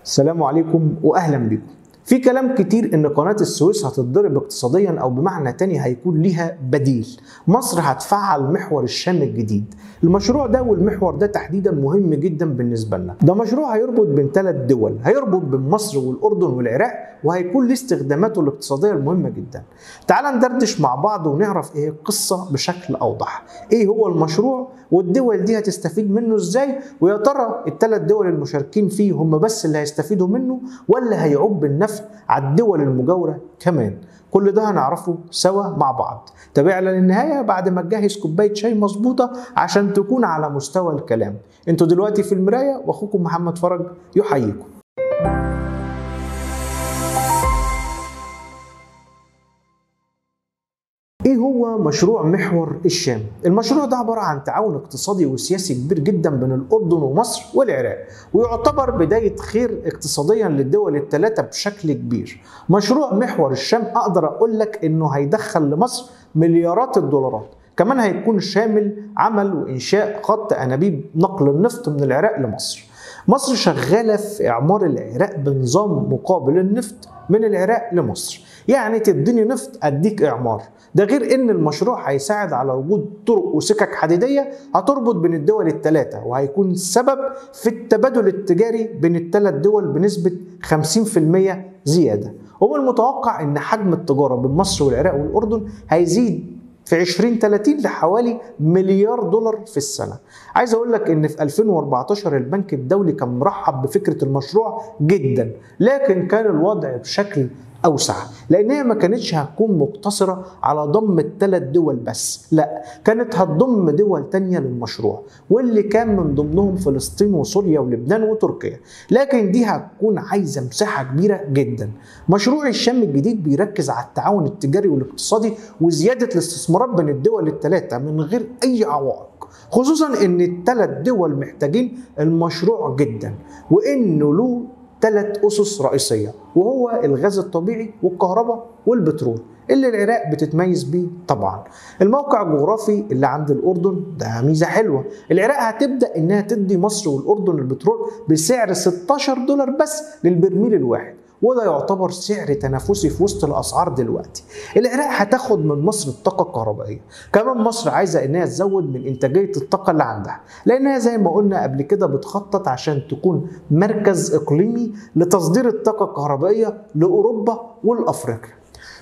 السلام عليكم واهلا بكم. في كلام كتير ان قناة السويس هتتضرب اقتصاديا، او بمعنى تاني هيكون ليها بديل. مصر هتفعل محور الشام الجديد. المشروع ده والمحور ده تحديدا مهم جدا بالنسبة لنا. ده مشروع هيربط بين 3 دول، هيربط بين مصر والاردن والعراق، وهيكون له استخداماته الاقتصادية المهمة جدا. تعال ندردش مع بعض ونعرف ايه القصة بشكل اوضح، ايه هو المشروع والدول دي هتستفيد منه ازاي، ويا ترى ال3 دول المشاركين فيه هم بس اللي هيستفيدوا منه ولا هيعب بالنفع على الدول المجاورة كمان. كل ده هنعرفه سوا مع بعض. تابعنا للنهاية بعد ما تجهز كوباية شاي مظبوطة عشان تكون على مستوى الكلام. انتوا دلوقتي في المراية، واخوكم محمد فرج يحييكم. ايه هو مشروع محور الشام؟ المشروع ده عبارة عن تعاون اقتصادي وسياسي كبير جدا بين الأردن ومصر والعراق، ويعتبر بداية خير اقتصاديا للدول الثلاثة بشكل كبير. مشروع محور الشام اقدر اقول لك انه هيدخل لمصر مليارات الدولارات، كمان هيكون شامل عمل وإنشاء خط أنابيب نقل النفط من العراق لمصر. مصر شغالة في إعمار العراق بنظام مقابل النفط من العراق لمصر، يعني تديني نفط أديك إعمار. ده غير إن المشروع هيساعد على وجود طرق وسكك حديدية هتربط بين الدول الثلاثة، وهيكون سبب في التبادل التجاري بين الثلاث دول بنسبة 50% زيادة. ومن المتوقع إن حجم التجارة بين مصر والعراق والأردن هيزيد في 2030 لحوالي مليار دولار في السنة. عايز اقول لك ان في 2014 البنك الدولي كان مرحب بفكرة المشروع جدا، لكن كان الوضع بشكل اوسع، لانها ما كانتش هتكون مقتصرة على ضم ال3 دول بس، لا كانت هتضم دول تانية للمشروع، واللي كان من ضمنهم فلسطين وسوريا ولبنان وتركيا، لكن دي هتكون عايزة مساحة كبيرة جدا. مشروع الشام الجديد بيركز على التعاون التجاري والاقتصادي وزيادة الاستثمارات بين الدول الثلاثة من غير اي عوائق، خصوصا ان ال3 دول محتاجين المشروع جدا، وانه له 3 أسس رئيسية، وهو الغاز الطبيعي والكهرباء والبترول اللي العراق بتتميز بيه طبعا. الموقع الجغرافي اللي عند الأردن ده ميزة حلوة. العراق هتبدأ إنها تدي مصر والأردن البترول بسعر 16 دولار بس للبرميل الواحد، وده يعتبر سعر تنافسي في وسط الأسعار دلوقتي. العراق هتاخد من مصر الطاقة الكهربائية، كمان مصر عايزة إنها تزود من إنتاجية الطاقة اللي عندها، لأنها زي ما قلنا قبل كده بتخطط عشان تكون مركز إقليمي لتصدير الطاقة الكهربائية لأوروبا والأفريقيا.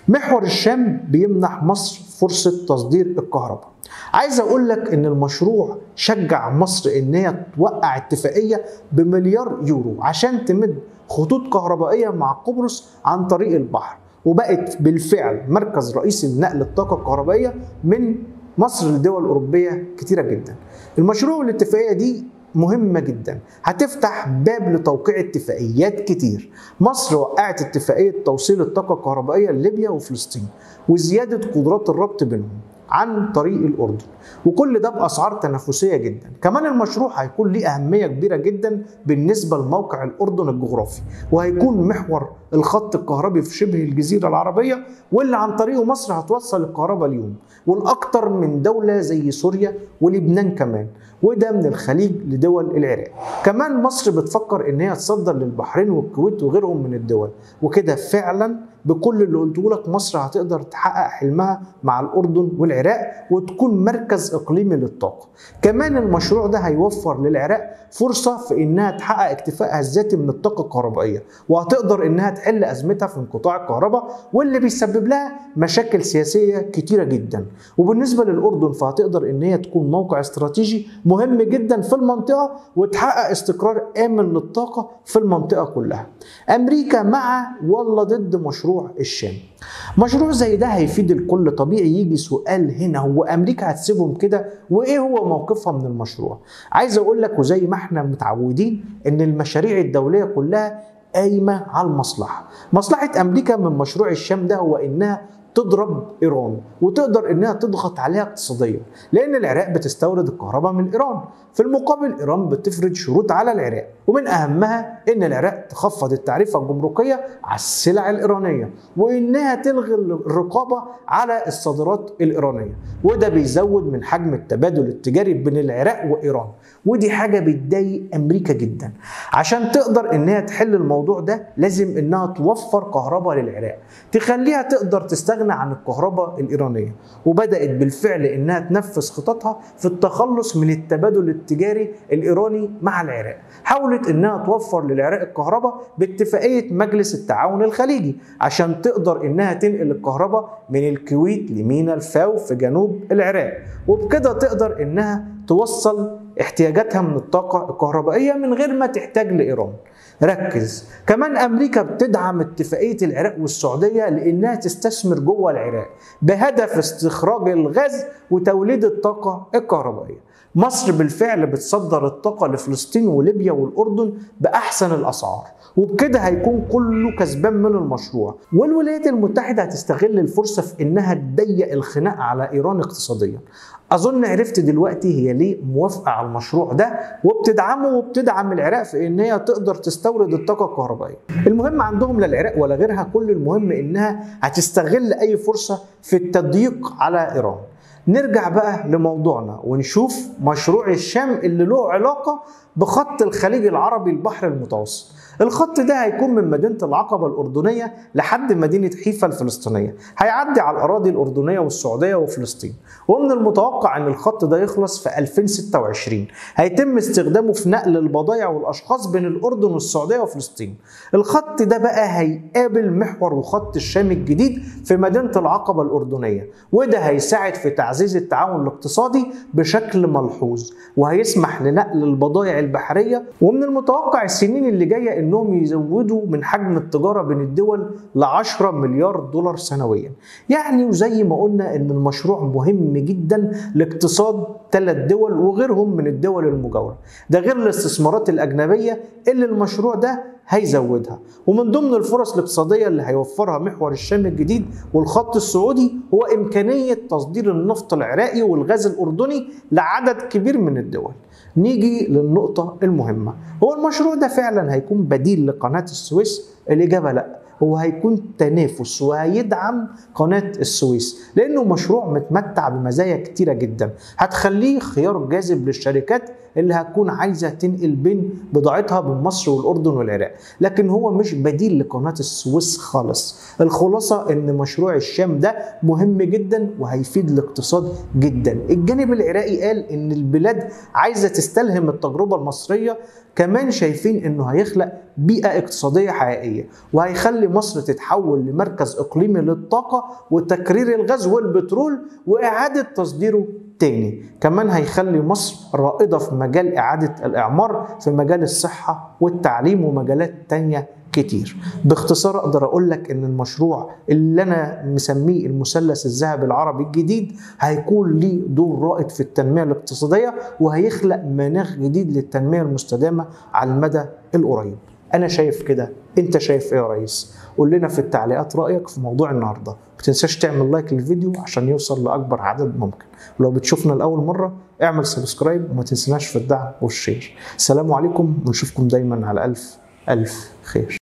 محور الشام بيمنح مصر فرصة تصدير الكهرباء. عايز اقول لك ان المشروع شجع مصر ان هي توقع اتفاقية ب1 مليار يورو عشان تمد خطوط كهربائية مع قبرص عن طريق البحر، وبقت بالفعل مركز رئيسي لنقل الطاقة الكهربائية من مصر لدول أوروبية كتيرة جدا. المشروع والاتفاقية دي مهمة جدا، هتفتح باب لتوقيع اتفاقيات كتير. مصر وقعت اتفاقية توصيل الطاقة الكهربائية لليبيا وفلسطين وزيادة قدرات الربط بينهم عن طريق الأردن، وكل ده بأسعار تنافسية جدا. كمان المشروع هيكون ليه أهمية كبيرة جدا بالنسبة لموقع الأردن الجغرافي، وهيكون محور الخط الكهربي في شبه الجزيرة العربية، واللي عن طريقه مصر هتوصل الكهرباء اليوم والأكثر من دولة زي سوريا ولبنان كمان، وده من الخليج لدول العراق. كمان مصر بتفكر إن هي تصدر للبحرين والكويت وغيرهم من الدول، وكده فعلا بكل اللي قلته لك مصر هتقدر تحقق حلمها مع الأردن والعراق وتكون مركز إقليمي للطاقة. كمان المشروع ده هيوفر للعراق فرصة في إنها تحقق اكتفائها الذاتي من الطاقة الكهربائية، وهتقدر إنها تحل أزمتها في انقطاع الكهرباء واللي بيسبب لها مشاكل سياسية كتيرة جدا. وبالنسبة للأردن فهتقدر إن هي تكون موقع استراتيجي مهم جدا في المنطقة وتحقق استقرار آمن للطاقة في المنطقة كلها. أمريكا مع ولا ضد مشروع الشام؟ مشروع زي ده هيفيد الكل. طبيعي يجي سؤال هنا، هو امريكا هتسيبهم كده؟ وايه هو موقفها من المشروع؟ عايز اقول لك، وزي ما احنا متعودين ان المشاريع الدولية كلها قايمة على المصلحة. مصلحة امريكا من مشروع الشام ده هو انها تضرب ايران وتقدر انها تضغط عليها اقتصاديا، لان العراق بتستورد الكهرباء من ايران. في المقابل إيران بتفرض شروط على العراق، ومن أهمها إن العراق تخفض التعريفة الجمركية على السلع الإيرانية، وإنها تلغي الرقابة على الصادرات الإيرانية، وده بيزود من حجم التبادل التجاري بين العراق وإيران، ودي حاجة بتضايق أمريكا جدا. عشان تقدر إنها تحل الموضوع ده لازم إنها توفر كهرباء للعراق تخليها تقدر تستغنى عن الكهرباء الإيرانية، وبدأت بالفعل إنها تنفذ خططها في التخلص من التبادل التجاري الإيراني مع العراق. حاولت إنها توفر للعراق الكهرباء باتفاقية مجلس التعاون الخليجي عشان تقدر إنها تنقل الكهرباء من الكويت لمينا الفاو في جنوب العراق، وبكده تقدر إنها توصل احتياجاتها من الطاقة الكهربائية من غير ما تحتاج لإيران. ركز كمان، أمريكا بتدعم اتفاقية العراق والسعودية لأنها تستثمر جوه العراق بهدف استخراج الغاز وتوليد الطاقة الكهربائية. مصر بالفعل بتصدر الطاقة لفلسطين وليبيا والأردن بأحسن الأسعار، وبكده هيكون كله كسبان من المشروع. والولايات المتحدة هتستغل الفرصة في إنها تضيق الخناق على إيران اقتصاديا. أظن عرفت دلوقتي هي ليه موافقة على المشروع ده وبتدعمه، وبتدعم العراق في إن هي تقدر تستورد الطاقة الكهربائية. المهم عندهم لا العراق ولا غيرها، كل المهم إنها هتستغل أي فرصة في التضييق على إيران. نرجع بقى لموضوعنا ونشوف مشروع الشام اللي له علاقة بخط الخليج العربي البحر المتوسط. الخط ده هيكون من مدينة العقبة الأردنية لحد مدينة حيفا الفلسطينية، هيعدي على الأراضي الأردنية والسعودية وفلسطين، ومن المتوقع أن الخط ده يخلص في 2026. هيتم استخدامه في نقل البضائع والأشخاص بين الأردن والسعودية وفلسطين. الخط ده بقى هيقابل محور وخط الشام الجديد في مدينة العقبة الأردنية، وده هيساعد في تعزيز التعاون الاقتصادي بشكل ملحوظ، وهيسمح لنقل البضائع البحرية. ومن المتوقع السنين اللي جاية انهم يزودوا من حجم التجارة بين الدول ل 10 مليار دولار سنويا. يعني وزي ما قلنا ان المشروع مهم جدا لاقتصاد 3 دول وغيرهم من الدول المجاورة، ده غير الاستثمارات الأجنبية اللي المشروع ده هيزودها. ومن ضمن الفرص الاقتصادية اللي هيوفرها محور الشام الجديد والخط السعودي هو إمكانية تصدير النفط العراقي والغاز الأردني لعدد كبير من الدول. نيجي للنقطة المهمة، هو المشروع ده فعلا هيكون بديل لقناة السويس؟ الإجابة لا، هو هيكون تنافس وهيدعم قناة السويس، لأنه مشروع متمتع بمزايا كتيرة جدا هتخليه خيار جاذب للشركات اللي هتكون عايزة تنقل بين بضاعتها بين مصر والأردن والعراق، لكن هو مش بديل لقناة السويس خالص. الخلاصة إن مشروع الشام ده مهم جدا وهيفيد الاقتصاد جدا. الجانب العراقي قال إن البلاد عايزة تستلهم التجربة المصرية، كمان شايفين إنه هيخلق بيئة اقتصادية حقيقية وهيخلي مصر تتحول لمركز إقليمي للطاقة وتكرير الغاز والبترول وإعادة تصديره تاني. كمان هيخلي مصر رائدة في مجال إعادة الإعمار في مجال الصحة والتعليم ومجالات تانية كتير. باختصار أقدر أقول لك إن المشروع اللي أنا مسميه المثلث الذهبي العربي الجديد هيكون ليه دور رائد في التنمية الاقتصادية وهيخلق مناخ جديد للتنمية المستدامة على المدى القريب. أنا شايف كده، أنت شايف إيه يا ريس؟ قول لنا في التعليقات رأيك في موضوع النهارده، ما تنساش تعمل like للفيديو عشان يوصل لأكبر عدد ممكن، ولو بتشوفنا لأول مرة اعمل subscribe وما تنسناش في الدعم وال share. السلام عليكم ونشوفكم دايما على ألف ألف خير.